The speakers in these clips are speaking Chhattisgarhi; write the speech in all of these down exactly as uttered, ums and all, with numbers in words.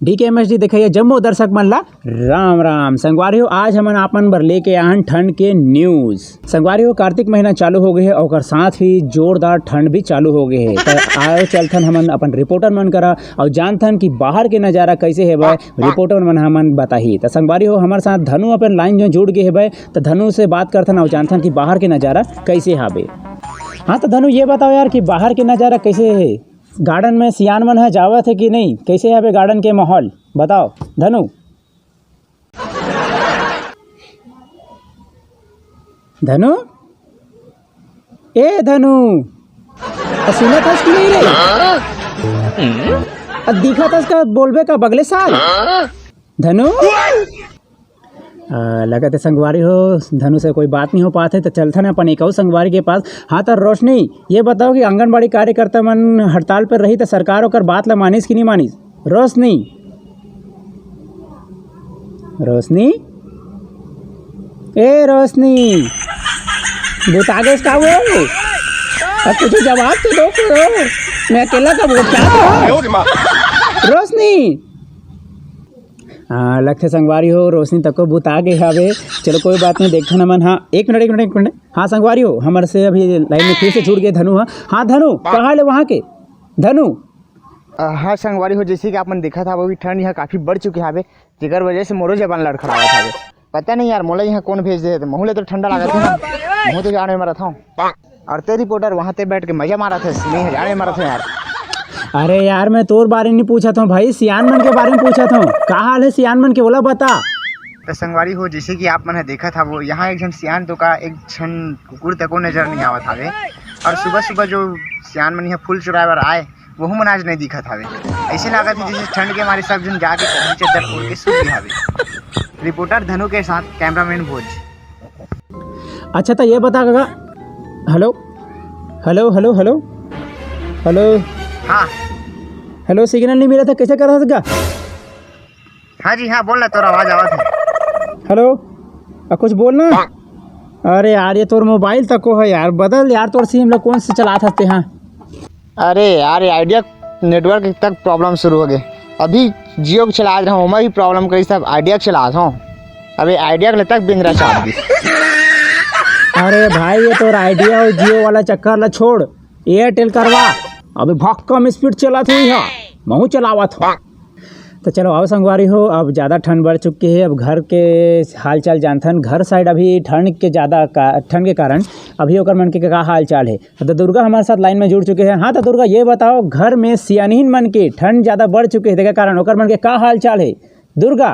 DKMHD देखइया जम्मो दर्शक मन ला राम राम। संगवारी हो, आज हमन आपन बर लेके आहन ठंड के news। संगवारी हो, कार्तिक महीना चालू हो गए हे, ओकर साथ ही जोरदार ठंड भी चालू हो गए हे। त आओ चलथन हमन अपन reporter मन करा अउ जानथन कि बाहर के नजारा कैसे हेवय, reporter मन हमन बताही। त संगवारी हो, हमर साथ धनु अपन line जो जुड़ गए हेवय, त धनु से बात करथन अउ जानथन कि बाहर के नजारा कैसे हाबे। हाँ, त धनु, ये बताओ यार कि बाहर के नजारा कैसे हे? Garden में सियान मन ह जावत हे कि नहीं? कैसे हवे garden के माहौल? बताओ धनु। धनु, ए धनु, आ सुनत हस कि नहीं रे? आ दिखत हस का? बोलबे का बगले साल? धनु? अ, लगत हे संगवारी हो, धनु से कोई बात नहीं हो पात हे, त चलथन अपन एक अउ संगवारी के पास। हाँ, त रोशनी, ये बताओ कि आंगनबाड़ी कार्यकर्ता मन हड़ताल पर रही, त सरकार ओकर बात ला मानिस कि नहीं मानिस? रोशनी, रोशनी, ए रोशनी, बुता गेस का वो? अब कुछ जवाब तो दो करो, मैं अकेला का वोट चाहता हूँ। रोशनी। हाँ, लगथे संगवारी हो, रोशनी तको बुता गे हवे। चलो, कोई बात नहीं, देखथन हमन। हाँ, एक मिनट, एक मिनट, एक मिनट। हाँ, संगवारी हो, हमर से अभी line में फिर से जुड़ गए धनु ह। हाँ, धनु, कहाँ ले वहाँ के? धनु। अ, हाँ, संगवारी हो, जैसे कि आप मन देखत हव, अभी ठंड यहाँ काफी बढ़ चुके हवे, जेकर वजह से मोरो जबान लड़खड़ावत हवे। पता नहीं यार, मोला यहाँ कौन भेज दे, तो महू ले तो ठंडा लागत है ना, महू तो जाड़ में मरत हूँ। और ते reporter वहाँ ते बैठ के मजा मारत है, मैं जाड़ में मरत हूँ यार। अरे यार, मैं तोर बारे नहीं पूछत हूँ भाई, सियान मन के बारे में पूछत हूँ। का हाल है सियान मन के, ओला बता। तो संगवारी हो, जैसे कि आप मन ह देखत हव, यहाँ एक झन सियान तो का, एक झन कुकुर तको नजर नहीं आवत हवे। और सुबह सुबह जो सियान मन यहाँ फूल चुराए बर आए, वहू मन आज नहीं दिखत हवे। ऐसे लागत है जैसे ठंड के मारे सब झन जाके कढ़ाई चद्दर ओढ़ के सूत गे हवे। Reporter धनु के साथ cameraman भोज। अच्छा, तो ये बता काका, hello, hello, hello, hello, hello। हाँ। Hello, signal नहीं मिला था, कैसे कर सकता? हाँ जी, हाँ, बोल ना, तोर आवाज आवत है। Hello, आ, कुछ बोल ना। अरे यार, ये तोर mobile तको है यार, बदल यार, तोर SIM ला कौन से चलात हस ते, हाँ? अरे यार, ये Idea network तक problem शुरू हो गए। अभी Jio के चलात रहा हूँ, ओमा भी problem करी, सब Idea के चलात हूँ। अबे Idea के ले तक बिंदरा चाप दी। अरे भाई, ये तोर Idea और Jio वाला चक्कर ला छोड़, Airtel करवा। अभी भक्कम speed चलत हुई है, महू चलावत हूँ। तो चलो आओ संगवारी हो, अब ज़्यादा ठंड बढ़ चुकी है। अब घर के हाल चाल जानथन। घर side अभी ठंड के ज़्यादा का, ठंड के कारण अभी ओकर मन के का हाल चाल है। तो दुर्गा हमारे साथ line में जुड़ चुके हैं। हाँ, तो दुर्गा, ये बताओ, घर में सियानहीन मन के ठंड ज़्यादा बढ़ चुके है, तेकर कारण ओकर मन के का हाल चाल है, दुर्गा?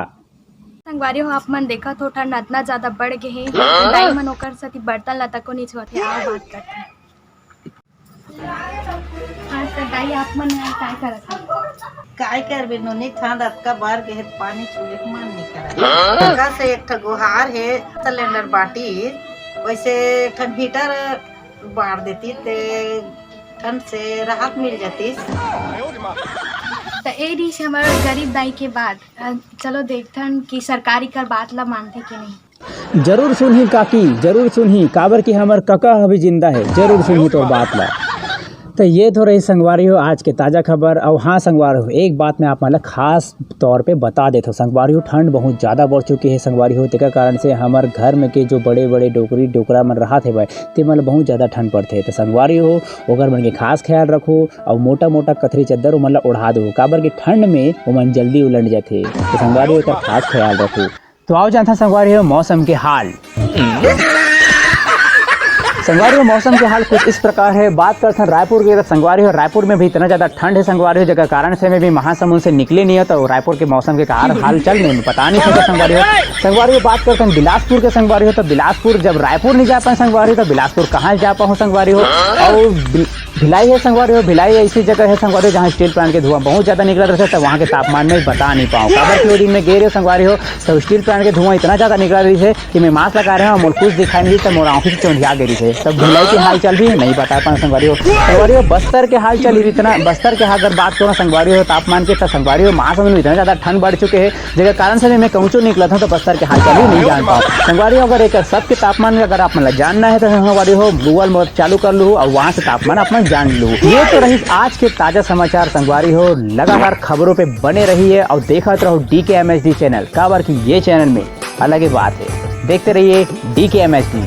संगवारी हो, आप मन देखत हो, ठंड अतना ज्यादा बढ़ गे हे, दाई मन ओकर सेती बर्तन ला तको नइ छुअत हे। आओ बात करथन। हाँ, त दाई, आप मन ह काय करत हो? काय करबे नोनी, ठंड अतका बढ़ गे हे, पानी छुए के मन नइ करत। ओकर से एक ठो गुहार हे, सिलेंडर बांटी, वैसे एक ठन हीटर बार देती ते ठंड से राहत मिल जातिस। त ए रहिस हमर गरीब दाई के बात। अ, चलो देखथन कि सरकार इकर बात ला मानथे कि नहीं। जरूर सुनही काकी, जरूर सुनही, काबर कि हमर कका अभी जिंदा है, जरूर सुनही तोर बात ला। त ये तो रही संगवारी हो आज के ताजा खबर। अउ हाँ संगवारी हो, एक बात मैं आप मन ला खास तौर पे बता देथव संगवारी हो, ठंड बहुत ज़्यादा बढ़ चुकी है संगवारी हो, तेकर कारण से हमर घर में के जो बड़े-बड़े डोकरी डोकरा मन रहत हेवय, ते मन ल बहुत ज़्यादा ठंड पड़थे। त संगवारी हो, ओकर मन के खास ख्याल रखो अउ मोटा-मोटा कथरी चद्दर ओमन ल ओढ़ा दो, काबर के ठंड में ओमन जल्दी उलंड जाथे। त संगवारी हो, एकर खास ख्याल रखो। तो आओ जानथन संगवारी हो मौसम के हाल। संगवारी हो, मौसम के हाल कुछ इस प्रकार है। बात करथन रायपुर के, तो संगवारी हो, रायपुर में भी इतना ज्यादा ठंड है संगवारी हो, जेकर कारण से मैं भी महासमुंद से निकले नहीं हो, तो रायपुर के मौसम के का हाल चाल मैं बता नहीं सकता संगवारी हो। संगवारी हो, बात करथन बिलासपुर के संगवारी हो, तो बिलासपुर जब रायपुर नहीं जा पाए संगवारी हो, तो बिलासपुर कहाँ जा पाऊँ संगवारी हो? और बिल-, भिलाई है संगवारी हो, भिलाई ऐसी जगह है संगवारी हो, जहाँ steel plant के धुआं बहुत ज्यादा निकलत रहता है, तो वहाँ के तापमान में बता नहीं पाऊँ। काबर कि वो दिन में गे रहे संगवारी हो, तो steel plant के धुआं इतना ज्यादा निकल रही है कि मैं mask लगा रहे हूँ, मोर कुछ दिखाई नहीं, तो मोर आँखों से चौंधिया गे रही है। तब भिलाई के हाल चाल भी नहीं बता पाऊँ संगवारी हो। संगवारी हो, बस्तर के हाल चाल इतना, बस्तर के अगर बात करो संगवारी हो, तापमान के, तो संगवारी हो, महासमुंद में इतना ज्यादा ठंड बढ़ चुके हैं, जेकर कारण से मैं कहूँचो निकलत हूँ तो बस्तर के हाल चाल ही नहीं जान पाओ। संगवारी हो, अगर एक सबके तापमान अगर आप मन ला जानना है तो संगवारी हो, Google Map चालू कर लू और वहाँ से तापमान आप मन जान लू। ये तो रहिस आज के ताजा समाचार संगवारी हो। लगातार खबरों पे बने रहिए अउ देखत रहो D K M H D channel, काबर कि ये चैनल में अलग ही बात है। देखते रहिए D K M H D।